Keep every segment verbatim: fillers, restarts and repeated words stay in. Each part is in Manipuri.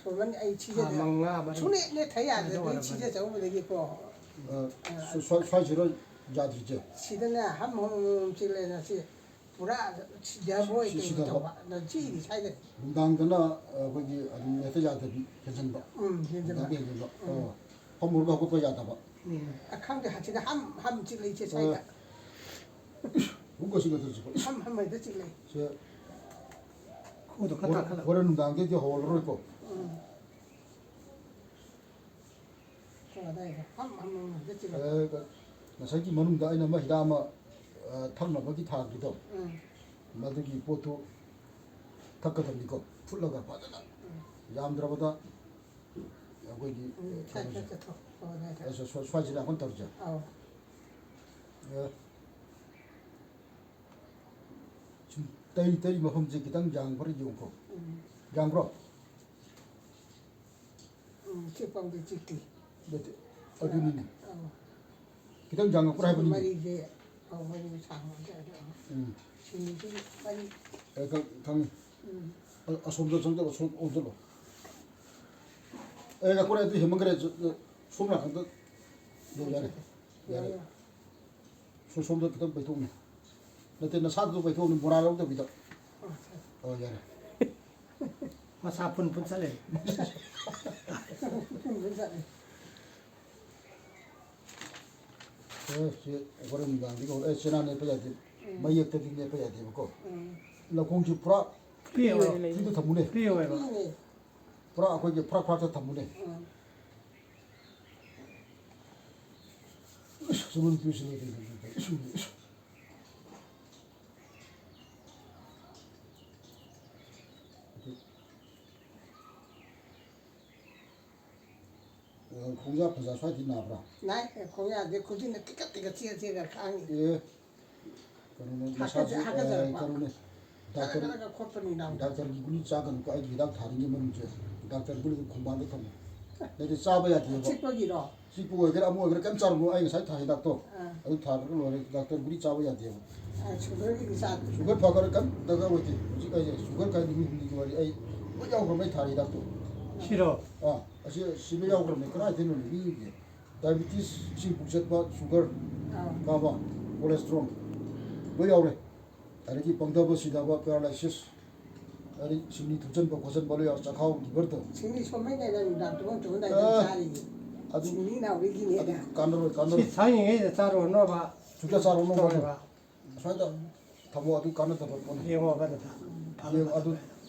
ꯃꯃꯜ ꯑꯩ ꯁꯤꯗ ꯊꯥ ꯃꯉꯥ, ꯃꯔꯤ ꯁꯨꯡꯅꯦ ꯅꯦꯊ ꯌꯥꯗ꯭ꯔꯦ, ꯑꯗꯨ ꯅꯣꯏ ꯑꯣꯏꯔꯝꯃꯅꯤ꯫ ꯁꯤꯗ ꯆꯠꯂꯨꯕꯗꯒꯤꯀꯣ꯫ ꯑ, ꯁ꯭ꯋꯥꯏ, ꯁ꯭ꯋꯥꯏꯁꯤꯔꯣ ꯌꯥꯗ꯭ꯔꯤꯁꯦ? ꯁꯤꯗꯅꯦ ꯍꯝ ꯍꯝ ꯍꯝ ꯆꯤꯛꯂꯦꯅ ꯁꯤ ꯄꯨꯔꯥ ꯁꯤꯗꯕꯣꯏ ꯁꯤ-, ꯀꯩꯅꯣ ꯁꯤꯗꯕ꯫ ꯇꯧꯕ꯫ ꯑꯗ ꯆꯤꯛꯏꯗꯤ ꯁ꯭ꯋꯥꯏꯗ꯫ ꯅꯨꯡꯗꯥꯡꯗꯅ, ꯑ, ꯑꯩꯈꯣꯏꯒꯤ ꯑꯗꯨꯝ ꯍꯦꯛꯇ ꯌꯥꯗꯕꯤ ꯍꯦꯟꯖꯟꯕ꯫ ꯎꯝ, ꯍꯦꯟꯖꯟꯕ꯫ ꯅꯨꯡꯗꯥꯡꯗ ꯍꯦꯟꯖꯟꯕ꯫ ꯎꯝ꯫ ꯑꯣ꯫ ꯐꯝꯃꯨꯔꯒ ꯍꯧꯒꯠꯄ ꯌꯥꯗꯕ꯫ ꯎꯝ꯫ ꯑ, ꯈꯪꯗꯦ, ꯍꯥ, ꯁꯤꯗ ꯍꯝ ꯍꯝ ꯆꯤꯛꯂꯦ ꯏꯆꯦ ꯁ꯭ꯋꯥꯏꯗ꯫ ꯑ꯫ ꯏꯁ, ꯍꯨꯝ ꯀꯁꯤ ꯀꯁꯤ ꯀꯁꯤ꯫ ꯍꯝ ꯍꯝ ꯍꯦꯛꯇ ꯆꯤꯛꯂꯦ꯫ ꯁꯦ꯫ ꯈꯨꯗꯣ ꯈꯔ ꯍꯣꯔꯦꯟ, ꯇꯥꯈꯠꯂꯣ꯫ ꯍꯣꯔꯦꯟ ꯅꯨꯡꯗꯥꯡꯗꯩꯗꯤ ꯍꯧꯍꯜꯂꯔꯣꯏꯀꯣ꯫ ꯎꯝ꯫ ꯁꯣ ꯑꯗꯥꯏꯗ ꯍꯝ ꯍꯝ ꯍꯝ ꯍꯦꯛꯇ ꯆꯤꯛꯂꯦ꯫ ꯑ, ꯉꯁꯥꯏꯒꯤ ꯃꯅꯨꯡꯗ ꯑꯩꯅ ꯑꯃ ꯍꯤꯗꯥꯛ ꯑꯃ, ꯑ, ꯊꯛꯅꯕꯒꯤ ꯊꯥꯈꯤꯗꯣ, ꯎꯝ꯫ ꯃꯗꯨꯒꯤ ꯄꯣꯠꯇꯨ ꯊꯛꯀꯗꯕꯅꯤꯀꯣ, ꯐꯨꯠꯂꯒ ꯐꯖꯅ꯫ ꯎꯝ꯫ ꯌꯥꯝꯗ꯭ꯔꯕꯗ ꯑꯩꯈꯣꯏꯒꯤ ꯎꯝ, ꯁ꯭ꯋꯥꯏ, ꯀꯩꯅꯣꯁꯦ꯫ ꯁ꯭ꯋꯥꯏ ꯆꯠꯊꯣꯛ꯫ ꯑꯣ, ꯑꯗꯥꯏꯗ꯫ ꯑ, ꯁ꯭ꯋꯥꯏ, ꯁ꯭ꯋꯥꯏꯁꯤꯗ ꯑꯩꯈꯣꯏꯅ ꯇꯧꯔꯤꯁꯦ꯫ ꯑꯧ꯫ ꯑ, ꯁꯨꯝ ꯇꯩ, ꯇꯩ ꯃꯐꯝꯁꯦ ꯈꯤꯇꯪ ꯌꯥꯡꯕ꯭ꯔꯥ ꯌꯦꯡꯉꯨꯀꯣ꯫ ꯎꯝ꯫ ꯌꯥꯡꯕ꯭ꯔꯣ? ꯎꯝ, ꯆꯤꯛꯄꯕꯨꯗꯤ ꯆꯤꯛꯇꯦ꯫ ꯅꯠꯇꯦ, ꯑꯗꯨꯅꯤꯅꯦ꯫ ꯑꯧ꯫ ꯈꯤꯇꯪ ꯌꯥꯡꯉꯛꯄ꯭ꯔꯥ ꯁꯤꯒꯤ ꯍꯥꯏꯕꯅꯤꯅꯦ꯫ ꯃꯔꯤꯁꯦ, ꯑꯧ, ꯃꯔꯤ ꯁꯥꯡꯕꯁꯦ, ꯑꯗꯣ ꯎꯝ꯫ ꯁꯤꯡꯂꯤꯁꯤꯒꯤ ꯃꯔꯤ꯫ ꯑꯦ, ꯈꯪ-, ꯈꯪꯉꯤ꯫ ꯎꯝ꯫ ꯑ-, ꯑꯁꯣꯝꯗ ꯆꯪꯁꯤꯜꯂꯣ, ꯁꯣꯝ ꯑꯣꯟꯁꯤꯜꯂꯣ꯫ ꯑꯦ, ꯉꯥꯏꯈꯣ, ꯑꯗꯨ ꯍꯦꯟꯃꯟꯈ꯭ꯔꯦ꯫ ꯁꯣ-, ꯁꯣꯝ ꯅꯥꯀꯟꯗ꯫ ꯑꯣ, ꯌꯥꯔꯦ, ꯌꯥꯔꯦ꯫ ꯌꯥꯔꯦ꯫ ꯁꯣ-, ꯁꯣꯝꯗ ꯈꯤꯇꯪ ꯄꯩꯊꯣꯛꯅꯦ꯫ ꯅꯠꯇꯦ, ꯅꯁꯥꯗꯨꯗ ꯄꯩꯊꯣꯛꯅꯦ, ꯃꯣꯔꯥ ꯂꯧꯗꯕꯤꯗ꯫ ꯑꯣ, ꯌꯥꯔꯦ꯫ ꯃꯁꯥ ꯄꯨꯟ ꯄꯨꯟ ꯆꯠꯂꯦ꯫ ꯄꯨꯟ ꯄꯨꯟ ꯆꯠꯂꯦ꯫ ꯑꯦ, ꯁꯤ ꯍꯣꯔꯦꯟ ꯅꯨꯡꯗꯥꯡꯗꯒꯤ ꯍꯧꯔ-, ꯑꯦ, ꯆꯦꯅꯥ ꯅꯦꯠꯄ ꯌꯥꯗꯦ꯫ ꯎꯝ꯫ ꯃꯌꯦꯛꯇꯗꯤ ꯅꯦꯠꯄ ꯌꯥꯗꯦꯕꯀꯣ꯫ ꯎꯝ꯫ ꯂꯧꯈꯣꯡꯁꯤ ꯄꯨꯔꯥ ꯐ꯭ꯔꯤ ꯑꯣꯏꯅ ꯂꯩ꯫ ꯐ꯭ꯔꯤꯗ ꯊꯝꯃꯨꯅꯦ꯫ ꯐ꯭ꯔꯤ ꯑꯣꯏꯕ꯫ ꯐ꯭ꯔꯤꯅꯦ꯫ ꯄꯨꯔꯥ ꯑꯩꯈꯣꯏꯒꯤ ꯐꯔꯥꯛ ꯐꯔꯥꯛꯇ ꯊꯝꯃꯨꯅꯦ꯫ ꯎꯝ꯫ ꯏꯁ, ꯁꯨꯃꯟ ꯄꯤꯁꯤꯜꯂꯦ, ꯀꯩꯅꯣ, ꯏꯁ, ꯏꯁ꯫ ꯑ, ꯈꯣꯡꯌꯥ ꯐꯖꯥ ꯁ꯭ꯋꯥꯏꯗꯤ ꯅꯥꯕ꯭ꯔꯥ? ꯅꯥꯏ, ꯈꯣꯡꯌꯥꯗꯤ ꯈꯨꯖꯤꯟꯅ ꯇꯤꯀꯠ ꯇꯤꯀꯠ ꯆꯤꯛꯑ ꯆꯤꯛꯑꯒ ꯈꯥꯡꯉꯤ꯫ ꯑꯦ, ꯀꯩꯅꯣꯅꯦ, ꯍꯥꯀꯠꯆ-, ꯃꯁꯥꯁꯤ, ꯑ, ꯍꯥꯀꯠꯆꯔꯛꯄ꯫ ꯀꯩꯅꯣꯅꯦ, ꯈꯔ ꯗꯥꯛꯇꯔ, ꯈꯔꯒ ꯈꯣꯠꯄꯅꯤ ꯅꯥꯎ꯫ ꯗꯥꯛꯇꯔꯒꯤ ꯒꯨꯂꯤ ꯆꯥꯒꯅꯨꯀꯣ, ꯑꯩꯒꯤ ꯍꯤꯗꯥꯛ ꯊꯥꯔꯤꯉꯩ ꯃꯅꯨꯡꯁꯦ ꯗꯥꯛꯇꯔ ꯒꯨꯂꯤꯗꯨ ꯈꯣꯡꯕꯥꯟꯗ ꯊꯝꯃꯨ꯫ ꯅꯠꯇꯦ, ꯆꯥꯕ ꯌꯥꯗꯦꯕ꯫ ꯆꯤꯛꯄꯒꯤꯔꯣ? ꯆꯤꯛꯄ ꯑꯣꯏꯒꯦꯔꯥ ꯑꯃ ꯑꯣꯏꯒꯦꯔꯥ ꯀꯩꯝ ꯆꯥꯔꯨꯅꯨ, ꯑꯩ ꯉꯁꯥꯏ ꯊꯥ ꯍꯤꯗꯥꯛꯇꯣ ꯑꯥ꯫ ꯑꯗꯨ ꯊꯥꯈ꯭ꯔꯒ ꯂꯣꯏꯔꯦ, ꯗꯥꯛꯇꯔ ꯒꯨꯂꯤ ꯆꯥꯕ ꯌꯥꯗꯦꯕ꯫ ꯑꯥ, ꯁꯨꯒꯔꯒꯤꯗꯤ ꯆꯥꯗꯦ꯫ ꯁꯨꯒꯔ ꯐꯒꯠꯂꯦ, ꯀꯩꯝ ꯗꯔꯀꯥꯔ ꯑꯣꯏꯗꯦ꯫ ꯍꯧꯖꯤꯛ ꯑꯩꯁꯦ ꯁꯨꯒꯔ ꯀꯥꯏ ꯅꯨꯃꯤꯠ ꯍꯨꯝꯅꯤꯒꯤ ꯋꯥꯔꯤ ꯑꯩ ꯂꯣꯏ ꯌꯥꯎꯈ꯭ꯔꯕ ꯑꯩ ꯊꯥꯔꯤ ꯍꯤꯗꯥꯛꯇꯣ꯫ ꯁꯤꯔꯣ? ꯑꯥ, ꯑꯁꯤ, ꯁꯤꯗ ꯌꯥꯎꯈ꯭ꯔꯕꯅꯦ꯫ ꯀꯗꯥꯏꯗꯩꯅꯣꯅꯦ? ꯃꯤꯒꯤ diabetes, ꯁꯤ ꯄꯨꯛ ꯆꯠꯄ, sugar ꯑꯥ꯫ ꯀꯥꯕ, cholesterol ꯂꯣꯏ ꯌꯥꯎꯔꯦ꯫ ꯑꯗꯒꯤ ꯄꯪꯊꯕ, ꯁꯤꯊꯕ, paralysis, ꯑꯗꯩ ꯁꯤꯡꯂꯤ ꯊꯨꯞꯆꯟꯕ ꯈꯣꯠꯆꯟꯕ ꯂꯣꯏ ꯌꯥꯎꯔꯦ꯫ ꯆꯈꯥꯎ, liver ꯇꯣ꯫ ꯁꯤꯡꯂꯤ ꯁꯣꯝꯃꯩꯅꯦ ꯅꯪ ꯅꯨꯡꯗꯥꯡ ꯇꯨꯝꯐꯝ ꯆꯥꯐꯝꯗꯥꯏꯗ ꯑꯥ, ꯆꯥꯔꯤꯁꯦ꯫ ꯑꯗꯨ ꯁꯤꯡꯂꯤ ꯅꯥꯎꯔꯤꯒꯤꯅꯦ ꯑꯗꯨ ꯑꯗ꯫ ꯀꯥꯟꯅꯔꯣꯏ, ꯀꯥꯟꯅꯔꯣꯏ꯫ ꯁꯤ ꯁꯥꯡꯉꯤꯉꯩꯗ ꯆꯥꯔꯨꯔꯅꯨꯕ꯫ ꯁꯨꯡꯆꯥ ꯆꯥꯔꯨꯔꯅꯨ꯫ ꯇꯧꯔꯦꯕ꯫ ꯑꯁ꯭ꯋꯥꯏꯗ ꯊꯝꯃꯣ, ꯑꯗꯨ ꯀꯥꯟꯅꯗꯕ ꯄꯣꯠꯅꯤ꯫ ꯌꯦꯡꯉꯣ, ꯑꯗꯨꯗ꯫ ꯌꯦꯡꯉꯣ, ꯑꯗꯨ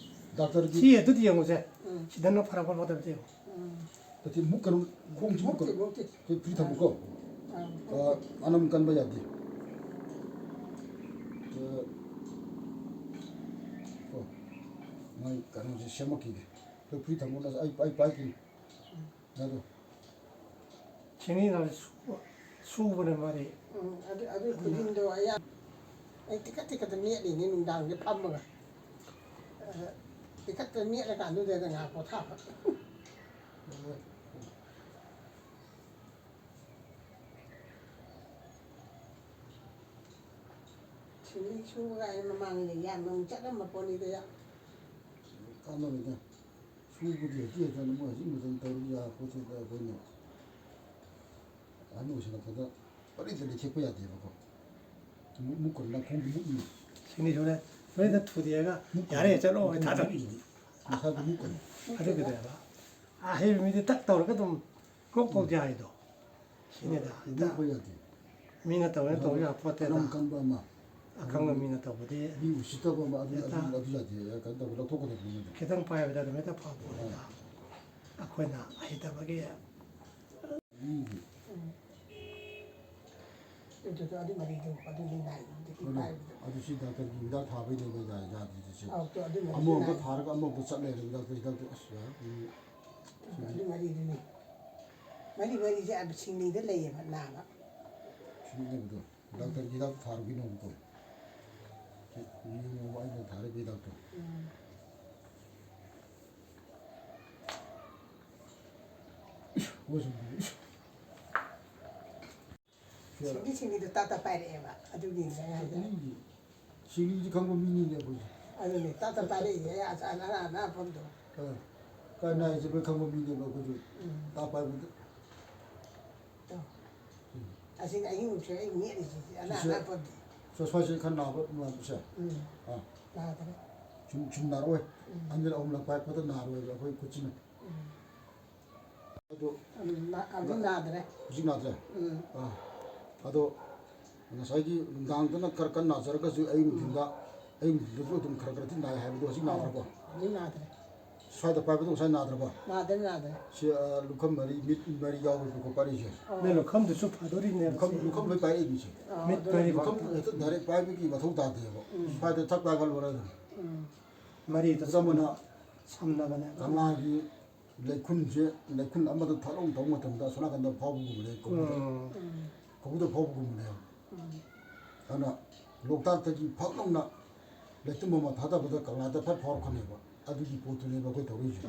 ꯗꯥꯛꯇꯔꯒꯤ ꯁꯤ ꯑꯗꯨꯗꯤ ꯌꯦꯡꯉꯨꯁꯦ꯫ ꯎꯝ꯫ ꯁꯤꯗꯅ ꯐꯔꯛꯄ ꯐꯠꯇꯕꯗꯤ ꯌꯦꯡꯉꯣ꯫ ꯎꯝ꯫ ꯅꯠꯇꯦ, ꯃꯨꯛꯀꯅꯨ, ꯈꯣꯡꯁꯤ ꯃꯨꯛꯀꯅꯨ꯫ ꯃꯨꯛꯇꯦ, ꯃꯨꯛꯇꯦ꯫ ꯑꯩꯈꯣꯏ ꯐ꯭ꯔꯤ ꯊꯝꯃꯨꯀꯣ꯫ ꯑꯥ, ꯑꯥ, ꯃꯨꯛꯇꯦ꯫ ꯑꯅꯝ ꯀꯟꯕ ꯌꯥꯗꯦ꯫ ꯑꯥ, ꯀꯣ, ꯃꯥꯏ ꯀꯩꯅꯣꯁꯦ ꯁꯦꯝꯃꯛꯈꯤꯒꯦ꯫ ꯑꯩꯈꯣꯏ ꯐ꯭ꯔꯤ ꯊꯝꯃꯨ, ꯑꯩ, ꯑꯩ ꯄꯥꯏꯈꯤꯅꯤ꯫ ꯎꯝ꯫ ꯑꯗꯣ꯫ ꯁꯤꯡꯂꯤꯅ ꯁꯨ-, ꯁꯨꯕꯅ ꯃꯔꯦ꯫ ꯎꯝ, ꯑꯗꯨ, ꯑꯗꯨ ꯈꯨꯖꯤꯟꯗꯣ ꯑꯌꯥ-, ꯑꯩ ꯇꯤꯀꯠ ꯇꯤꯀꯠꯇ ꯃꯦꯠꯂꯤꯅꯦ ꯅꯨꯡꯗꯥꯡꯁꯦ ꯐꯝꯃꯒ꯫ ꯑ, ꯇꯤꯀꯠꯇ ꯃꯦꯠꯂꯀꯥꯟꯗꯨꯗ ꯉꯥꯏꯍꯥꯛ ꯄꯣꯊꯥꯕ꯫ ꯁꯤꯡꯂꯤ ꯁꯨꯕꯒ ꯑꯩ ꯃꯃꯥꯡꯗ ꯌꯥꯝꯅ ꯑꯃꯨꯛ ꯆꯠꯂꯝꯕ ꯄꯣꯠꯅꯤꯗ ꯌꯥꯝ꯫ ꯀꯥꯟꯅꯕꯅꯤꯗ꯫ ꯁꯨꯕꯗꯤ ꯍꯧꯖꯤꯛ ꯍꯦꯛꯇ ꯃꯣꯏ ꯍꯧꯖꯤꯛ ꯃꯇꯝ ꯇꯧꯔꯤꯕ ꯌꯥ ꯄꯣꯠꯁꯤꯗ ꯑꯩꯈꯣꯏꯅ ꯑꯍꯟ ꯑꯣꯏꯁꯤꯜꯂꯛꯄꯗ ꯄꯔꯤꯗ ꯂꯩꯊꯦꯛꯄ ꯌꯥꯗꯦꯕꯀꯣ꯫ ꯃꯨꯛ-, ꯃꯨꯛꯀꯅꯤ, ꯅꯥꯈꯣꯡꯗꯤ ꯃꯨꯛꯅꯤ꯫ ꯁꯤꯡꯂꯤ ꯁꯨꯅꯦ꯫ ꯍꯣꯔꯦꯟꯗ ꯊꯨꯗꯦꯛꯑꯒ ꯃꯨꯛꯀꯅꯤ꯫ "ꯌꯥꯔꯦ, ꯆꯠꯂꯣ", ꯍꯥꯏ ꯊꯥꯗꯕꯤ꯫ ꯃꯁꯥꯗꯤ ꯃꯨꯛꯀꯅꯤ꯫ ꯑꯗꯨꯒꯤꯗꯨꯅꯦꯕ꯫ ꯑꯍꯩꯕ ꯃꯤꯗꯤ ꯇꯛ ꯇꯧꯔꯒ ꯑꯗꯨꯝ ꯀ꯭ꯔꯣꯛ ꯀ꯭ꯔꯣꯛ ꯌꯥꯏꯗꯣ꯫ ꯁꯤꯅꯤꯗ꯫ ꯂꯦꯞꯄ ꯌꯥꯗꯦ꯫ ꯃꯤꯅ ꯇꯧꯔꯦ ꯇꯧ ꯌꯥꯄꯣꯠꯇꯦꯗ꯫ ꯑꯅꯝ ꯀꯟꯕ ꯑꯃ꯫ ꯑꯈꯪꯕ ꯃꯤꯅ ꯇꯧꯕꯗꯤ ꯃꯤ ꯎꯁꯤꯠꯇꯕ ꯑꯃ, ꯑꯗꯨ, ꯍꯦꯛꯇ ꯑꯗꯨ, ꯑꯗꯨ ꯌꯥꯗꯦ꯫ ꯀꯩꯅꯣ ꯇꯧꯕ, ꯂꯧꯊꯣꯛꯀꯗꯕꯅꯤ ꯃꯗꯨ꯫ ꯈꯤꯇꯪ ꯄꯥꯏꯕꯗ ꯑꯗꯨꯝ ꯍꯦꯛꯇ ꯐꯄꯣꯠꯅꯤꯗ꯫ ꯑꯥ꯫ ꯑꯩꯈꯣꯏꯅ ꯍꯩꯇꯕꯒꯤ꯫ ꯃꯤꯒꯤ꯫ ꯎꯝ꯫ ꯑꯗꯨꯗꯣ ꯑꯗꯨ ꯃꯔꯤꯗꯣ ꯑꯗꯨꯅꯤ ꯅꯥꯏꯗꯣ ꯍꯧꯖꯤꯛꯀꯤ ꯍꯣꯏꯅꯦ꯫ ꯄꯥꯏꯕꯗꯣ꯫ ꯑꯗꯨ ꯁꯤ ꯗꯥꯛꯇꯔꯒꯤ ꯍꯤꯗꯥꯛ ꯊꯥꯕꯩꯅꯦꯕ ꯌꯥ-, ꯌꯥꯗ꯭ꯔꯤꯗꯨꯁꯨ꯫ ꯑꯧ, ꯇꯣ ꯑꯗꯨ ꯃꯔꯤꯗꯣ ꯑꯃꯔꯣꯝꯗ ꯅꯥꯏ꯫ ꯊꯥꯔꯒ ꯑꯃꯔꯣꯝꯗ ꯆꯠ ꯂꯩꯔꯦ ꯗꯥꯛꯇꯔ ꯍꯤꯗꯥꯛꯇꯣ꯫ ꯑꯁ, ꯌꯥꯔꯦ꯫ ꯎꯝ꯫ ꯑꯗꯨ ꯃꯔꯤꯗꯨꯅꯤ꯫ ꯃꯔꯤ ꯃꯔꯤꯁꯦ ꯑꯗꯨ ꯁꯤꯡꯂꯤꯗ ꯂꯩꯌꯦꯕ ꯅꯥꯕ꯫ ꯁꯤꯡꯂꯤ ꯂꯩꯕꯗꯣ꯫ ꯗꯥꯛꯇꯔꯒꯤ ꯍꯤꯗꯥꯛ ꯊꯥꯔꯨꯈꯤꯅꯣꯕꯀꯣ꯫ ꯁꯤ ꯌꯦꯡꯉꯣꯕ ꯑꯩꯅ ꯊꯥꯔꯤꯕ ꯍꯤꯗꯥꯛꯇꯣ꯫ ꯎꯝ꯫ ꯏꯁ, ꯍꯣꯏ, ꯁꯨꯝ, ꯏꯁ꯫ ꯁꯤꯡꯂꯤ ꯁꯤꯡꯂꯤꯗꯣ ꯇꯥ ꯇꯥ ꯄꯥꯏꯔꯛꯑꯦꯕ꯫ ꯑꯗꯨꯒꯤꯅꯦ ꯑꯩ ꯍꯥꯏꯁꯦ꯫ ꯃꯤꯒꯤ ꯁꯤꯡꯂꯤꯁꯤ ꯈꯪꯕ ꯃꯤꯅꯤꯅꯦ ꯑꯩꯈꯣꯏꯁꯦ꯫ ꯑꯗꯨꯅꯦ ꯇꯥ ꯇꯥ ꯄꯥꯏꯔꯛꯏꯁꯦ꯫ ꯑꯩ ꯑꯁ ꯑꯅꯥ, ꯑꯅꯥ ꯃꯐꯝꯗꯣ꯫ ꯑꯥ꯫ ꯀꯥꯏ ꯅꯥꯏꯁꯦ ꯂꯣꯏ ꯈꯪꯕ ꯃꯤꯅꯦꯕ ꯑꯩꯈꯣꯏꯁꯨ꯫ ꯎꯝ꯫ ꯇꯥ ꯄꯥꯏꯕꯗ꯫ ꯇꯧ꯫ ꯎꯝ꯫ ꯑꯁꯤꯅ ꯑꯍꯤꯡ ꯅꯨꯡꯊꯤꯜ ꯑꯩ ꯅꯦꯠꯂꯤꯁꯤꯗꯤ ꯑꯅꯥ ꯁꯤꯁꯦ ꯑꯅꯥ ꯄꯣꯠꯇꯤ꯫ ꯁꯣꯁ ꯐꯥꯏꯁꯦ ꯈꯔ ꯅꯥꯕ ꯅꯨꯡꯉꯥꯏꯕꯁꯦ꯫ ꯎꯝ꯫ ꯑꯥ꯫ ꯅꯥꯗ꯭ꯔꯦ꯫ ꯁꯨꯝ, ꯁꯨꯝ ꯅꯥꯔꯛꯑꯣꯏ꯫ ꯎꯝ꯫ ꯑꯅꯤꯔꯛ ꯑꯍꯨꯝꯂꯛ ꯄꯥꯏꯔꯛꯄꯗ ꯅꯥꯔꯣꯏꯕ ꯑꯩꯈꯣꯏ ꯈꯨꯠꯁꯤꯅ꯫ ꯎꯝ꯫ ꯑꯗꯣ ꯑꯗꯨꯝ ꯅꯥ-, ꯍꯧꯖꯤꯛ ꯅꯥꯗ꯭ꯔꯦ꯫ ꯍꯧꯖꯤꯛ ꯅꯥꯗ꯭ꯔꯦ? ꯎꯝ꯫ ꯑꯥ꯫ ꯑꯗꯣ ꯉꯁꯥꯏꯒꯤ ꯅꯨꯡꯗꯥꯡꯗꯅ ꯈꯔ ꯀꯟꯅ ꯅꯥꯖꯔꯒꯁꯨ ꯑꯌꯨꯛ ꯅꯨꯡꯊꯤꯜꯗ, ꯑꯌꯨꯛ ꯅꯨꯡꯊꯤꯜꯗꯁꯨ ꯑꯗꯨꯝ ꯈꯔ ꯈꯔꯗꯤ ꯅꯥꯏ ꯍꯥꯏꯕꯗꯣ ꯍꯧꯖꯤꯛ ꯅꯥꯗ꯭ꯔꯕꯣ? ꯍꯧꯖꯤꯛ ꯅꯥꯗ꯭ꯔꯦ꯫ ꯁ꯭ꯋꯥꯏꯗ ꯄꯥꯏꯕꯗꯣ ꯉꯁꯥꯏ ꯅꯥꯗ꯭ꯔꯕꯣ? ꯅꯥꯗ꯭ꯔꯦ, ꯅꯥꯗ꯭ꯔꯦ꯫ ꯁꯤ, ꯑ, ꯂꯨꯈꯝ ꯃꯔꯤ, ꯃꯤꯠ ꯃꯔꯤ ꯌꯥꯎꯔꯤꯕꯀꯣ ꯄꯥꯏꯔꯤꯁꯦ꯫ ꯑꯣ꯫ ꯅꯣꯏ ꯂꯨꯈꯝꯗꯨꯁꯨ ꯐꯥꯗꯣꯔꯤꯅꯦꯕ ꯂꯨꯈꯝ, ꯁꯤ꯫ ꯂꯨꯈꯝ ꯂꯣꯏ ꯄꯥꯏꯔꯛꯏꯅꯤ ꯁꯤ꯫ ꯑꯣ, ꯃꯤꯠ ꯑꯗꯨꯅ ꯃꯔꯤ ꯂꯨꯈꯝ ꯐꯥꯗꯣꯔꯤ꯫ ꯍꯦꯛꯇ ꯗꯥꯏꯔꯦꯛ ꯄꯥꯏꯕꯒꯤ ꯃꯊꯧ ꯇꯥꯗꯦꯕ꯫ ꯎꯝ꯫ ꯁ꯭ꯋꯥꯏꯗ ꯊꯛ ꯄꯥꯏꯈꯠꯂꯨꯔ ꯑꯗꯨꯝ꯫ ꯎꯝ꯫ ꯃꯔꯤꯗ ꯈꯨꯗꯝ ꯑꯣꯏꯅ ꯁꯝꯅꯕꯅꯦ꯫ ꯀꯪꯂꯥꯒꯤ ꯂꯩꯈꯨꯟꯁꯦ, ꯂꯩꯈꯨꯟ ꯑꯃꯗ ꯊꯥꯗꯣꯛ ꯇꯧꯕ ꯃꯇꯝꯗ ꯑꯁꯣꯝ ꯅꯥꯀꯟꯗ ꯐꯥꯎꯕꯒꯨꯝꯕꯅꯦ ꯀꯧꯕꯗ꯫ ꯎꯝ꯫ ꯎꯝ꯫ ꯀꯧꯕꯗ ꯐꯥꯎꯕꯒꯨꯝꯕꯅꯦꯕ꯫ ꯎꯝ꯫ ꯑꯗꯨꯅ ꯂꯣꯛꯇꯥꯛꯇꯒꯤ ꯐꯛ ꯂꯥꯎꯅ ꯂꯩꯇꯨꯝ ꯑꯃ ꯊꯥꯗꯕꯗ ꯀꯪꯂꯥꯗ ꯐꯠ ꯐꯥꯎꯔꯛꯀꯅꯦꯕ꯫ ꯑꯗꯨꯒꯤ ꯄꯣꯠꯇꯨꯅꯦꯕ ꯑꯩꯈꯣꯏ ꯇꯧꯔꯤꯁꯦ꯫